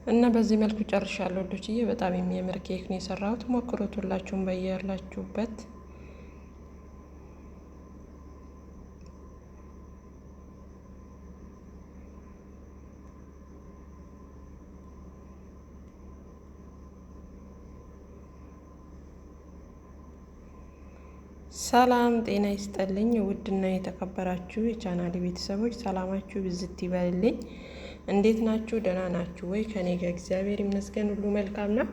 እና በዚህ መልኩ ጨርሻለሁ ውዶችዬ። በጣም የሚያምር ኬክ ነው የሰራሁት። ሞክሩት ሁላችሁም በያላችሁበት። ሰላም ጤና ይስጥልኝ። ውድና የተከበራችሁ የቻናሌ ቤተሰቦች ሰላማችሁ ብዝት ይበልልኝ። እንዴት ናችሁ? ደህና ናችሁ ወይ? ከኔ ጋር እግዚአብሔር ይመስገን ሁሉ መልካም ነው።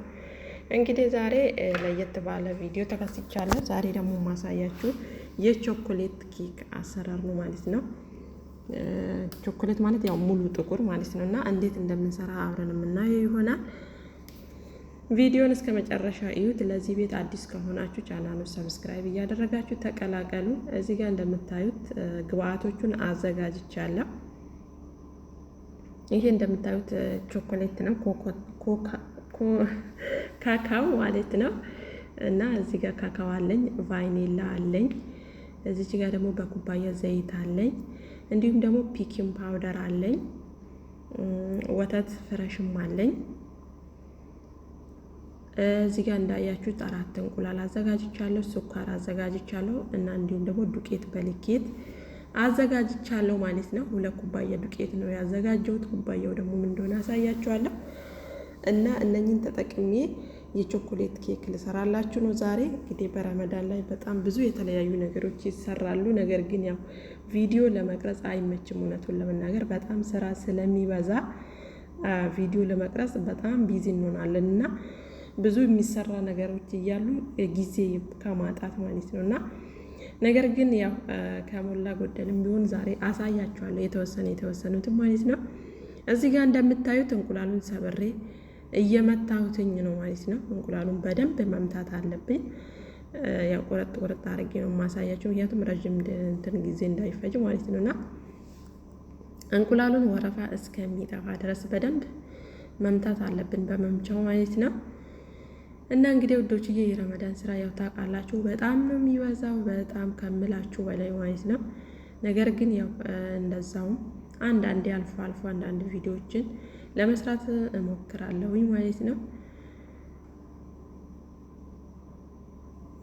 እንግዲህ ዛሬ ለየት ባለ ቪዲዮ ተከስቻለሁ። ዛሬ ደግሞ ማሳያችሁ የቾኮሌት ኬክ አሰራር ነው ማለት ነው። ቾኮሌት ማለት ያው ሙሉ ጥቁር ማለት ነው እና እንዴት እንደምንሰራ አብረን የምናየው ይሆናል። ቪዲዮን እስከ መጨረሻ እዩት። ለዚህ ቤት አዲስ ከሆናችሁ ቻናሉን subscribe እያደረጋችሁ ተቀላቀሉ። እዚህ ጋር እንደምታዩት ግብአቶቹን አዘጋጅቻለሁ። ይሄ እንደምታዩት ቾኮሌት ነው፣ ካካው ማለት ነው። እና እዚህ ጋር ካካው አለኝ፣ ቫይኔላ አለኝ። እዚች ጋር ደግሞ በኩባያ ዘይት አለኝ። እንዲሁም ደግሞ baking powder አለኝ፣ ወተት fresh ም አለኝ። እዚህ ጋር እንዳያችሁት 4 እንቁላል አዘጋጅቻለሁ፣ ስኳር አዘጋጅቻለሁ እና እንዲሁም ደግሞ ዱቄት በልኬት አዘጋጅቻለሁ ማለት ነው። 2 ኩባያ ዱቄት ነው ያዘጋጀሁት። ኩባያው ደግሞ ምን እንደሆነ አሳያችኋለሁ። እና እነኝን ተጠቅሜ የቾኮሌት ኬክ ልሰራላችሁ ነው ዛሬ። እንግዲህ በረመዳን ላይ በጣም ብዙ የተለያዩ ነገሮች ይሰራሉ። ነገር ግን ያው ቪዲዮ ለመቅረጽ አይመችም። እውነቱን ለመናገር በጣም ስራ ስለሚበዛ ቪዲዮ ለመቅረጽ በጣም busy እንሆናለን እና ብዙ የሚሰራ ነገሮች እያሉ ጊዜ ከማጣት ማለት ነው። እና ነገር ግን ያው ከሞላ ጎደልም ቢሆን ዛሬ አሳያችኋለሁ የተወሰኑትን ማለት ነው። እዚህ ጋር እንደምታዩት እንቁላሉን ሰብሬ እየመታሁትኝ ነው ማለት ነው። እንቁላሉን በደንብ መምታት አለብኝ። ያው ቆረጥ ቆረጥ አድርጌ ነው የማሳያችሁ፣ ምክንያቱም ረዥም እንትን ጊዜ እንዳይፈጅ ማለት ነው። እና እንቁላሉን ወረፋ እስከሚጠፋ ድረስ በደንብ መምታት አለብን በመምቻው ማለት ነው። እና እንግዲህ ውዶችዬ የረመዳን ስራ ያው ታውቃላችሁ በጣም ነው የሚበዛው፣ በጣም ከምላችሁ በላይ ማለት ነው። ነገር ግን ያው እንደዛውም አንዳንዴ አልፎ አልፎ አንዳንድ ቪዲዮዎችን ለመስራት እሞክራለሁኝ ማለት ነው።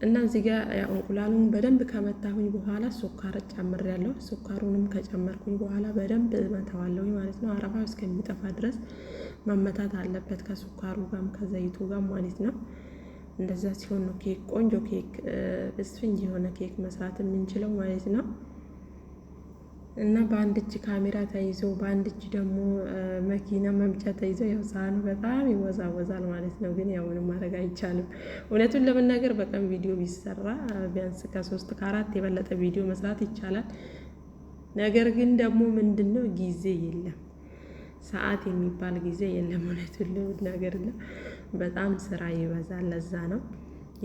እና እዚህ ጋር ያው እንቁላሉን በደንብ ከመታሁኝ በኋላ ስኳር ጨምሬያለሁ። ስኳሩንም ከጨመርኩኝ በኋላ በደንብ እመታዋለሁኝ ማለት ነው። አረፋው እስከሚጠፋ ድረስ መመታት አለበት ከስኳሩ ጋርም ከዘይቱ ጋር ማለት ነው። እንደዛ ሲሆን ነው ኬክ ቆንጆ ኬክ ስፍንጅ የሆነ ኬክ መስራት የምንችለው ማለት ነው። እና በአንድ እጅ ካሜራ ተይዞ በአንድ እጅ ደግሞ መኪና መምቻ ተይዞ ያው ሳህኑ በጣም ይወዛወዛል ማለት ነው። ግን ያው ምንም ማድረግ አይቻልም። እውነቱን ለመናገር በቀን ቪዲዮ ቢሰራ ቢያንስ ከ3 ከ4 የበለጠ ቪዲዮ መስራት ይቻላል። ነገር ግን ደግሞ ምንድነው ጊዜ የለም፣ ሰዓት የሚባል ጊዜ የለም። እውነቱን ለመናገር በጣም ስራ ይበዛል። ለዛ ነው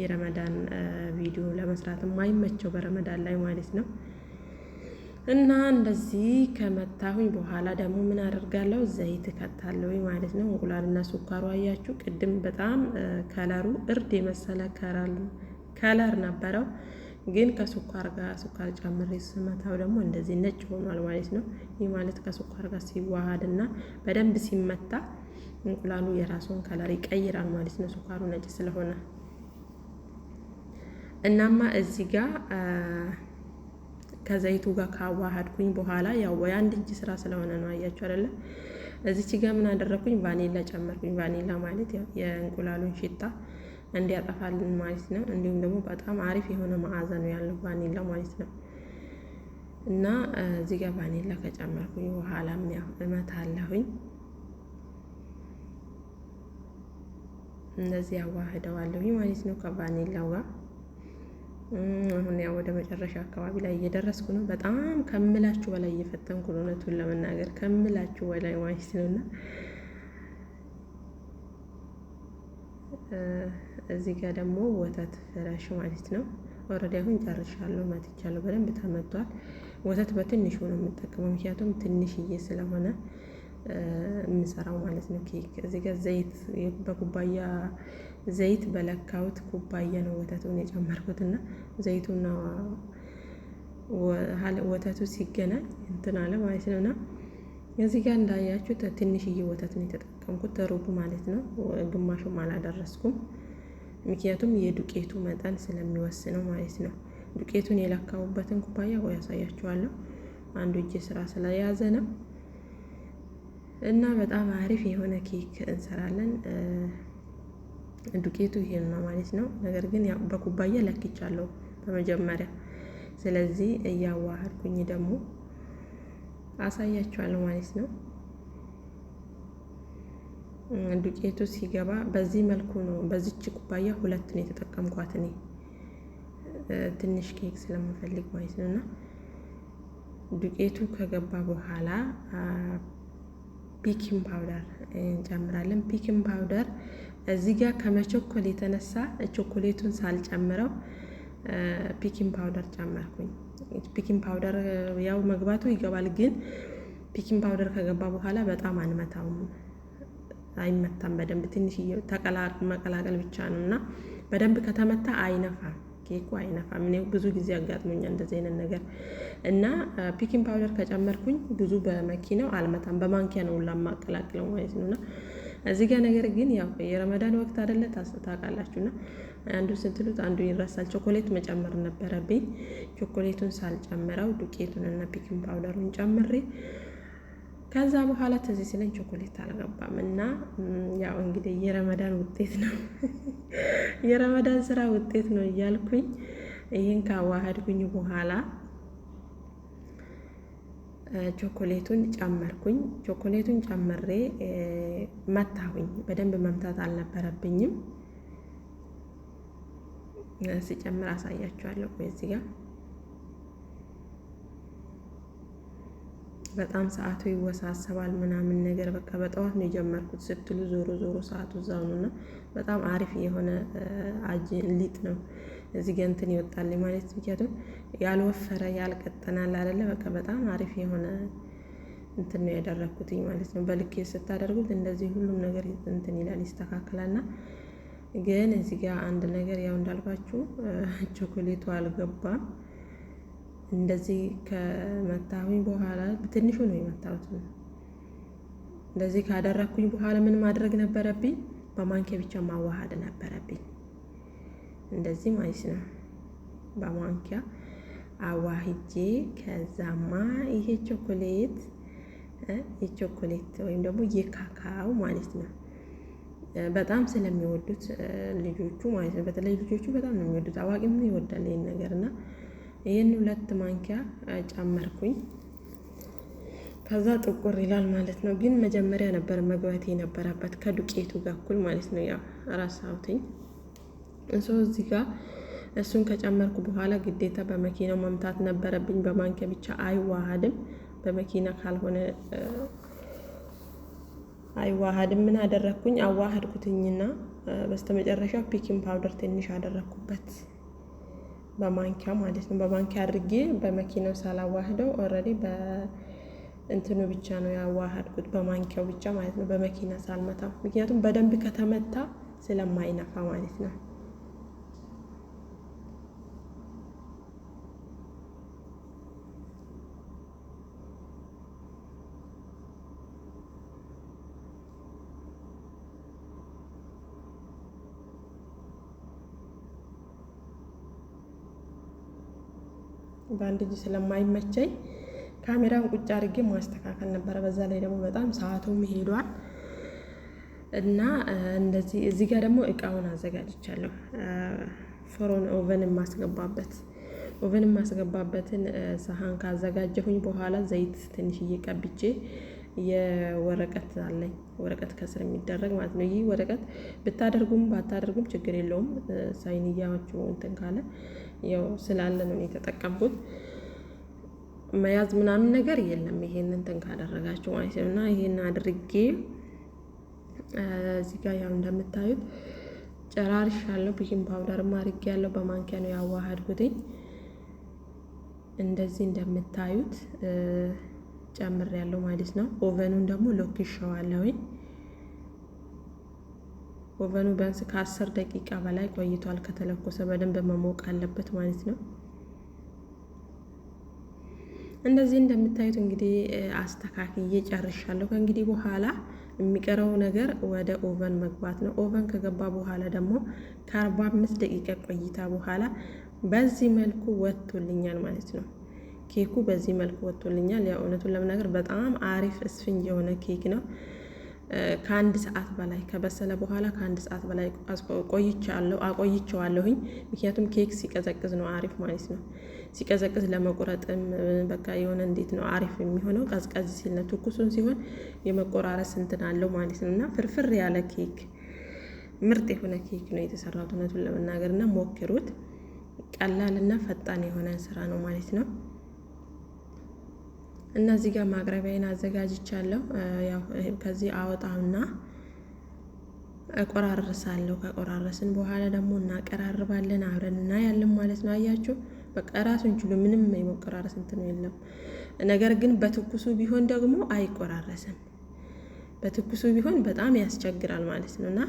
የረመዳን ቪዲዮ ለመስራት የማይመቸው በረመዳን ላይ ማለት ነው። እና እንደዚህ ከመታሁኝ በኋላ ደግሞ ምን አደርጋለሁ? ዘይት እከታለሁ ማለት ነው። እንቁላልና ስኳሩ አያችሁ ቅድም በጣም ከለሩ እርድ የመሰለ color ነበረው፣ ግን ከስኳር ጋር ስኳር ጨምሬ ስመታው ደግሞ እንደዚህ ነጭ ሆኗል ማለት ነው። ይህ ማለት ከስኳር ጋር ሲዋሃድና በደንብ ሲመታ እንቁላሉ የራሱን color ይቀይራል ማለት ነው፣ ስኳሩ ነጭ ስለሆነ። እናማ እዚህ ጋር ከዘይቱ ጋር ካዋሃድኩኝ በኋላ ያው የአንድ እጅ ስራ ስለሆነ ነው፣ አያችሁ አይደለ? እዚች ጋር ምን አደረኩኝ? ቫኒላ ጨመርኩኝ። ቫኒላ ማለት ያው የእንቁላሉን ሽታ እንዲያጠፋልን ማለት ነው። እንዲሁም ደግሞ በጣም አሪፍ የሆነ መዓዛ ነው ያለው ቫኒላ ማለት ነው። እና እዚህ ጋር ቫኒላ ከጨመርኩኝ በኋላም ያው እመታለሁኝ። እንደዚህ አዋህደዋለሁኝ ማለት ነው ከቫኒላው ጋር። አሁን ያው ወደ መጨረሻ አካባቢ ላይ እየደረስኩ ነው። በጣም ከምላችሁ በላይ እየፈጠንኩ ነው፣ እውነቱን ለመናገር ከምላችሁ በላይ ማለት ነው። እና እዚህ ጋር ደግሞ ወተት fresh ማለት ነው። already አሁን ጨርሻለሁ፣ መትቻለሁ፣ በደንብ ተመቷል። ወተት በትንሹ ነው የምጠቀመው፣ ምክንያቱም ትንሽዬ ስለሆነ የምሰራው ማለት ነው ኬክ። እዚህ ጋር ዘይት በኩባያ ዘይት በለካሁት ኩባያ ነው ወተቱን የጨመርኩት እና ዘይቱና ወተቱ ሲገናኝ እንትን አለ ማለት ነው። እና እዚህ ጋር እንዳያችሁት ትንሽዬ ወተት ነው የተጠቀምኩት፣ ሩቡ ማለት ነው። ግማሹም አላደረስኩም፣ ምክንያቱም የዱቄቱ መጠን ስለሚወስነው ማለት ነው። ዱቄቱን የለካሁበትን ኩባያ ወይ ያሳያችኋለሁ። አንዱ እጄ ስራ ስለያዘ ነው። እና በጣም አሪፍ የሆነ ኬክ እንሰራለን። ዱቄቱ ይሄን ነው ማለት ነው። ነገር ግን ያው በኩባያ ለክቻለሁ በመጀመሪያ። ስለዚህ እያዋሃድኩኝ ደግሞ አሳያችኋለሁ ማለት ነው። ዱቄቱ ሲገባ በዚህ መልኩ ነው። በዚች ኩባያ ሁለት ነው የተጠቀምኳት እኔ ትንሽ ኬክ ስለምፈልግ ማለት ነው። እና ዱቄቱ ከገባ በኋላ baking powder እንጨምራለን። Baking powder እዚህ ጋር ከመቸኮል የተነሳ ቾኮሌቱን ሳልጨምረው baking powder ጨመርኩኝ። Baking powder ያው መግባቱ ይገባል፣ ግን baking powder ከገባ በኋላ በጣም አንመታውም፣ አይመታም በደንብ ትንሽ መቀላቀል ብቻ ነው እና በደንብ ከተመታ አይነፋም፣ ኬኩ አይነፋም። እኔ ብዙ ጊዜ አጋጥሞኛል እንደዚህ አይነት ነገር እና baking powder ከጨመርኩኝ ብዙ በመኪናው አልመታም፣ በማንኪያ ነው ሁላ የማቀላቅለው ማለት ነው። እና እዚህ ጋር ነገር ግን ያው የረመዳን ወቅት አይደለ ታውቃላችሁና፣ አንዱ ስትሉት አንዱ ይረሳል። ቾኮሌት መጨመር ነበረብኝ። ቾኮሌቱን ሳልጨምረው ዱቄቱን እና baking powder ኡን ጨምሬ ከዛ በኋላ ትዝ ሲለኝ ቾኮሌት አልገባም እና ያው እንግዲህ የረመዳን ውጤት ነው፣ የረመዳን ስራ ውጤት ነው እያልኩኝ ይህን ካዋሃድኩኝ በኋላ ቾኮሌቱን ጨመርኩኝ። ቾኮሌቱን ጨምሬ መታሁኝ። በደንብ መምታት አልነበረብኝም። ሲጨምር አሳያችኋለሁ። ቆይ እዚህ ጋር በጣም ሰዓቱ ይወሳሰባል ምናምን ነገር በቃ በጠዋት ነው የጀመርኩት ስትሉ ዞሮ ዞሮ ሰዓቱ እዛው ነው እና በጣም አሪፍ የሆነ ሊጥ ነው እዚህ ጋ እንትን ይወጣል ማለት፣ ምክንያቱም ያልወፈረ ያልቀጠናል አይደለ? በቃ በጣም አሪፍ የሆነ እንትን ነው ያደረግኩትኝ ማለት ነው። በልኬ ስታደርጉት እንደዚህ ሁሉም ነገር እንትን ይላል፣ ይስተካከላልና። ግን እዚህ ጋር አንድ ነገር ያው እንዳልኳችሁ ቾኮሌቱ አልገባም። እንደዚህ ከመታሁኝ በኋላ ትንሹ ነው የመታሁት። እንደዚህ ካደረግኩኝ በኋላ ምን ማድረግ ነበረብኝ? በማንኪያ ብቻ ማዋሃድ ነበረብኝ። እንደዚህ ማለት ነው። በማንኪያ አዋህጄ ከዛማ ይሄ ቾኮሌት፣ የቾኮሌት ወይም ደግሞ የካካው ማለት ነው፣ በጣም ስለሚወዱት ልጆቹ ማለት ነው። በተለይ ልጆቹ በጣም ነው የሚወዱት፣ አዋቂም ይወዳል ይሄን ነገር እና ይህን 2 ማንኪያ ጨመርኩኝ። ከዛ ጥቁር ይላል ማለት ነው። ግን መጀመሪያ ነበር መግባት የነበረበት ከዱቄቱ ጋር እኩል ማለት ነው። ያው ረሳሁትኝ። እሱ እዚህ ጋር እሱን ከጨመርኩ በኋላ ግዴታ በመኪናው መምታት ነበረብኝ። በማንኪያ ብቻ አይዋሃድም። በመኪና ካልሆነ አይዋሃድም። ምን አደረግኩኝ? አዋሃድኩትኝና በስተመጨረሻ baking powder ትንሽ አደረግኩበት በማንኪያ ማለት ነው። በማንኪያ አድርጌ በመኪናው ሳላዋህደው already በእንትኑ ብቻ ነው ያዋሃድኩት፣ በማንኪያው ብቻ ማለት ነው፣ በመኪና ሳልመታው። ምክንያቱም በደንብ ከተመታ ስለማይነፋ ማለት ነው። በአንድ እጅ ስለማይመቸኝ ካሜራውን ቁጭ አድርጌ ማስተካከል ነበረ። በዛ ላይ ደግሞ በጣም ሰዓቱም ሄዷል እና እንደዚህ እዚህ ጋር ደግሞ እቃውን አዘጋጅቻለሁ። فرن oven የማስገባበትን ሰሃን ካዘጋጀሁኝ በኋላ ዘይት ትንሽዬ ቀብቼ የወረቀት አለኝ፣ ወረቀት ከስር የሚደረግ ማለት ነው። ይህ ወረቀት ብታደርጉም ባታደርጉም ችግር የለውም። ሳይንያችሁ እንትን ካለ ያው ስላለ ነው የተጠቀምኩት። መያዝ ምናምን ነገር የለም። ይሄን እንትን ካደረጋችሁ ማለት ነው። እና ይሄን አድርጌ እዚህ ጋር ያው እንደምታዩት ጨራርሻለሁ። Baking powder ም አድርጌያለሁ። በማንኪያ ነው ያዋሃድኩትኝ። እንደዚህ እንደምታዩት ጨምሬያለሁ ማለት ነው። Oven ኑን ደግሞ ለኩሼዋለሁኝ። Oven ኑ ቢያንስ ከ10 ደቂቃ በላይ ቆይቷል ከተለኮሰ፣ በደንብ መሞቅ አለበት ማለት ነው። እንደዚህ እንደምታዩት እንግዲህ አስተካክዬ ጨርሻለሁ። ከእንግዲህ በኋላ የሚቀረው ነገር ወደ oven መግባት ነው። Oven ከገባ በኋላ ደግሞ ከ45 ደቂቃ ቆይታ በኋላ በዚህ መልኩ ወጥቶልኛል ማለት ነው። ኬኩ በዚህ መልኩ ወጥቶልኛል። ያው እውነቱን ለመናገር በጣም አሪፍ እስፍንጅ የሆነ ኬክ ነው። ከአንድ ሰዓት በላይ ከበሰለ በኋላ ከአንድ ሰዓት በላይ ቆይቻለሁ አቆይቼዋለሁኝ። ምክንያቱም ኬክ ሲቀዘቅዝ ነው አሪፍ ማለት ነው። ሲቀዘቅዝ ለመቁረጥም በቃ የሆነ እንዴት ነው አሪፍ የሚሆነው ቀዝቀዝ ሲል ነው። ትኩሱን ሲሆን የመቆራረስ እንትን አለው ማለት ነው። እና ፍርፍር ያለ ኬክ፣ ምርጥ የሆነ ኬክ ነው የተሰራው እውነቱን ለመናገር። እና ሞክሩት። ቀላልና ፈጣን የሆነ ስራ ነው ማለት ነው። እና እዚህ ጋር ማቅረቢያዬን አዘጋጅቻለሁ። ያው ከዚህ አወጣውና እቆራርሳለሁ። ከቆራረስን በኋላ ደግሞ እናቀራርባለን፣ አብረን እናያለን ማለት ነው። አያችሁ፣ በቃ ራሱን ችሎ ምንም የመቆራረስ እንትን የለም። ነገር ግን በትኩሱ ቢሆን ደግሞ አይቆራረስም። በትኩሱ ቢሆን በጣም ያስቸግራል ማለት ነው። እና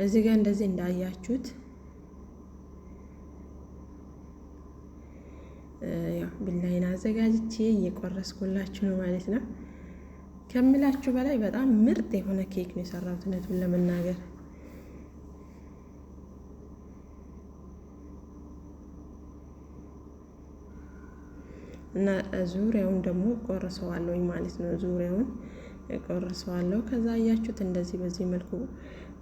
እዚህ ጋር እንደዚህ እንዳያችሁት ያው ቢላዬን አዘጋጅቼ እየቆረስኩላችሁ ነው ማለት ነው። ከምላችሁ በላይ በጣም ምርጥ የሆነ ኬክ ነው የሰራሁት እውነቱን ለመናገር። እና ዙሪያውን ደግሞ ቆርሰዋለሁኝ ማለት ነው። ዙሪያውን ቆርሰዋለሁ። ከዛ አያችሁት እንደዚህ በዚህ መልኩ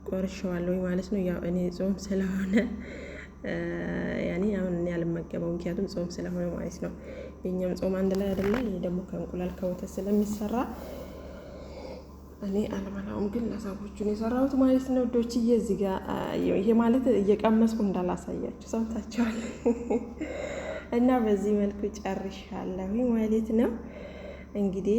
ቆርሸዋለሁኝ ማለት ነው። ያው እኔ ጾም ስለሆነ ያኔ አሁን እኔ አልመገበው፣ ምክንያቱም ጾም ስለሆነ ማለት ነው። የኛም ጾም አንድ ላይ አይደለ? ይሄ ደግሞ ከእንቁላል ከወተት ስለሚሰራ እኔ አልበላውም፣ ግን ለሰዎቹ ነው የሰራሁት ማለት ነው። ዶችዬ እዚህ ጋር ይሄ ማለት እየቀመስኩ እንዳላሳያችሁ ሰምታችኋል። እና በዚህ መልኩ ጨርሻለሁ ማለት ነው። እንግዲህ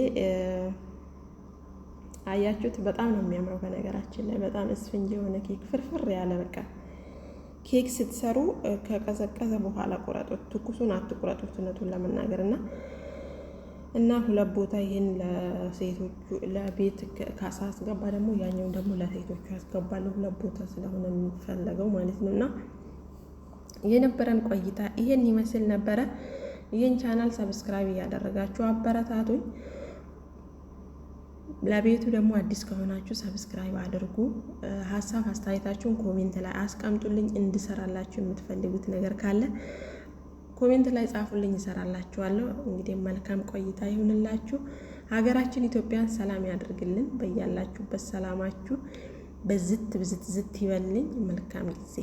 አያችሁት፣ በጣም ነው የሚያምረው። በነገራችን ላይ በጣም እስፍንጅ የሆነ ኬክ፣ ፍርፍር ያለ። በቃ ኬክ ስትሰሩ ከቀዘቀዘ በኋላ ቁረጡት፣ ትኩሱን አትቁረጡት እውነቱን ለመናገር። እና ሁለት ቦታ ይህን ለሴቶቹ ለቤት ካሳ አስገባ፣ ደግሞ ያኛውን ደግሞ ለሴቶቹ ያስገባለሁ። ሁለት ቦታ ስለሆነ የሚፈለገው ማለት ነው። እና የነበረን ቆይታ ይሄን ይመስል ነበረ። ይህን channel subscribe እያደረጋችሁ አበረታቱኝ። ለቤቱ ደግሞ አዲስ ከሆናችሁ subscribe አድርጉ። ሀሳብ አስተያየታችሁን comment ላይ አስቀምጡልኝ። እንድሰራላችሁ የምትፈልጉት ነገር ካለ comment ላይ ጻፉልኝ፣ እሰራላችኋለሁ። እንግዲህ መልካም ቆይታ ይሁንላችሁ። ሀገራችን ኢትዮጵያን ሰላም ያደርግልን። በያላችሁበት ሰላማችሁ በዝት ብዝት ዝት ይበልኝ። መልካም ጊዜ።